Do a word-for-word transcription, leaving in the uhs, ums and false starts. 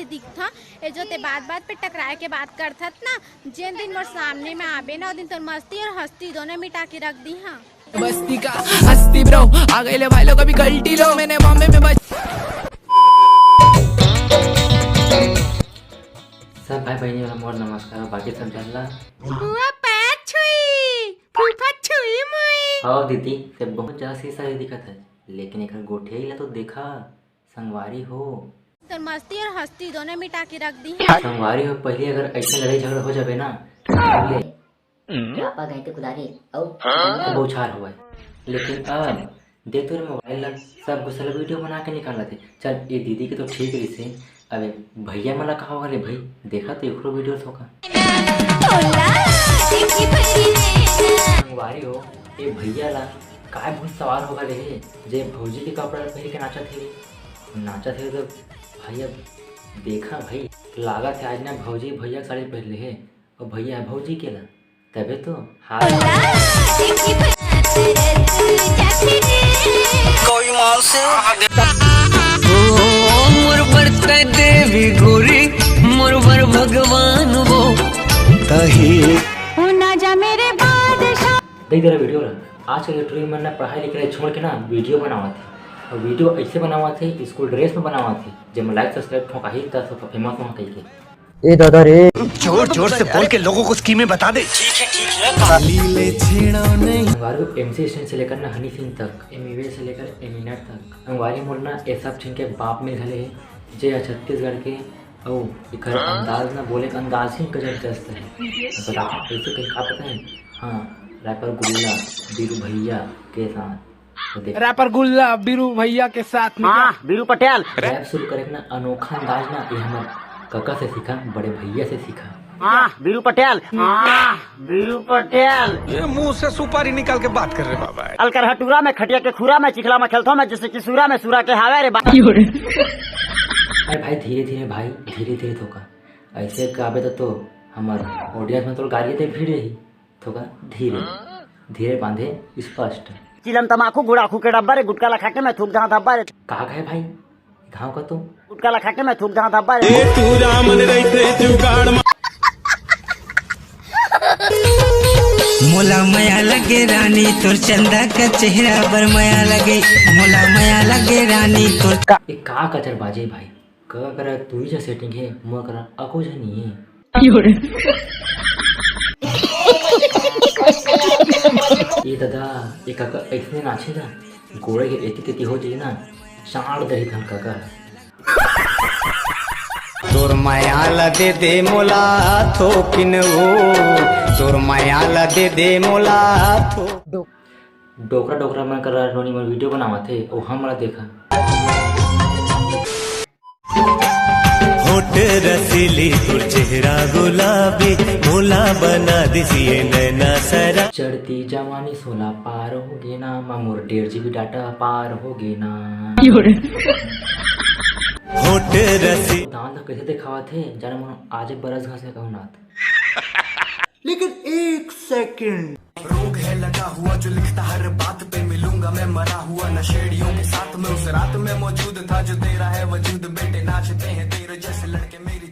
दिखथा। ए जो ते बात बात पे टकराए के बात करथत ना, जेन दिन मोर सामने में आबे ना, ओ दिन तोर मस्ती और हस्ती दोनों मिटा के रख दी। हाँ, बस्ती का हस्ती bro, आ गए ले भाई लोग, अभी गलती लो मैंने बॉम्बे में बच। सब भाई बहनी वाला मोर नमस्कार, बाकी सब जानला। फुआ पैर छुई, फूफा छुई मुई। हाँ दीदी, ते बहुत ज्यादा शीशा ही दिखत है, लेकिन एकर गोठिया ला तो देखा संगवारी हो। तोर मस्ती और हस्ती दोनों मिटा के रख दी। संगवारी हो, पहले अगर ऐसे लड़ाई झगड़ा हो जाबे ना, तो ले चापा गए तो कुदारी अउ तो बौछार होवे, लेकिन अब दे तोर मोबाइल ला, सब गुस्सा ला वीडियो बना के निकाल लेते। चल, ये दीदी के तो ठीक रहिसे, अबे भैया मन ला का होगा रे भाई, देखा तो एकरो वीडियो होगा। संगवारी हो, ये भैया ला काय भूत सवार होगा रे, जे भौजी के कपड़ा ला पहिर के नाचत हे, नाचत हे तो भाई अब देखा भाई, लागत हे आज ना भौजी भैया के साड़ी पहिर ले हे, और भैया है भौजी के ला, तबे तो हाथ कोई माल से ओ मोर बर तै देवी गोरी, मोर बर भगवान वो तही। ओ ना जा मेरे बादशाह। देख तेरा वीडियो ला, आजकल के टूरी मन ना पढ़ाई लिखाई छोड़ के ना वीडियो बनावत हे, और वीडियो ऐसे बनावत हे, स्कूल ड्रेस में बनावत हे, जब लाइक सब्सक्राइब ठोकाही त सब फेमस हों कही के। ए दादा रे। जोर जोर से बोल के लोगों को स्कीमें बता दे। हमारे एमसी स्टैन से लेकर ना हनी सिंह तक, एमिवे से लेकर एमिनेट तक, संगवारी मोर ना ये सब झन के बाप में घले हे, जे ह छत्तीसगढ़ के, अउ एकर अंदाज ना, बोले के अंदाज ही गजब जस्त है। बता ऐसे कहीं का पता है? हाँ, रैपर गुल्ला बीरू भैया के साथ। तो देख, रैपर गुल्ला बीरू भैया के साथ में हाँ, बीरू पटेल। रैप शुरू करे के ना अनोखा अंदाज ना, ये हमर कका से सीखा, बड़े भैया से सीखा। हाँ, बीरू पटेल। हाँ, बीरू पटेल। ये मुंह से सुपारी निकाल के बात कर रहे बाबा। अलकरहटूरा में, खटिया के खुरा में, चिखला में खेलथो में, जैसे कि सूरा में सूरा के हावे रे बा। अरे भाई, धीरे धीरे भाई, धीरे धीरे थोका। ऐसे गाबे तो, तो हमर ऑडियंस में तो गाड़ी दे भीड़ रही। थोका धीरे धीरे बांधे, स्पष्ट। चिलम तमाकू गुड़ाखू के डब्बा रे, गुटका ला खा के मैं थूक जहाँ धब्बा रे। का कहे भाई, गाँव का तो गुटका ला खा के मैं थूक जहाँ धब्बा रे। तू रामन रहिथे जुगाड़ मा मोला मया लगे रानी, तोर चंदा का चेहरा बर मया लगे। मोला मया लगे रानी, तोर ये का कचर बाजे भाई, का करा तू ही जा सेटिंग है, मोर करा अको जनी है। ये दादा, ये काका ऐसने नाचेगा, गोड़े के एती तेती हो जाए ना, चाड़ दही धन काका। तोर मया ला दे दे मोला थोकिन ओ, तोर मया ला दे दे मोला थो। डोकरा डोकरा मन करा नोनी मन वीडियो बनावत हे, ओ हमला देखा। होठ रसीली तोर चेहरा गुलाबी, भोला बना दिसिए नैना सरा। चढ़ती जवानी सोला पार हो गे ना, मा मोर डेढ़ जीबी डाटा पार हो गे ना। होठ रसी दांत ला कैसे दिखावत हे, जाने मन आज बरस घास में कहूँ नाथ। लेकिन एक सेकंड। रोग है लगा हुआ जो लिखता हर बात पे, मिलूंगा मैं मरा हुआ नशेड़ियों के साथ में, उस रात में मौजूद था जो तेरा है वजूद, बेटे नाचते हैं तेरे जैसे लड़के मेरी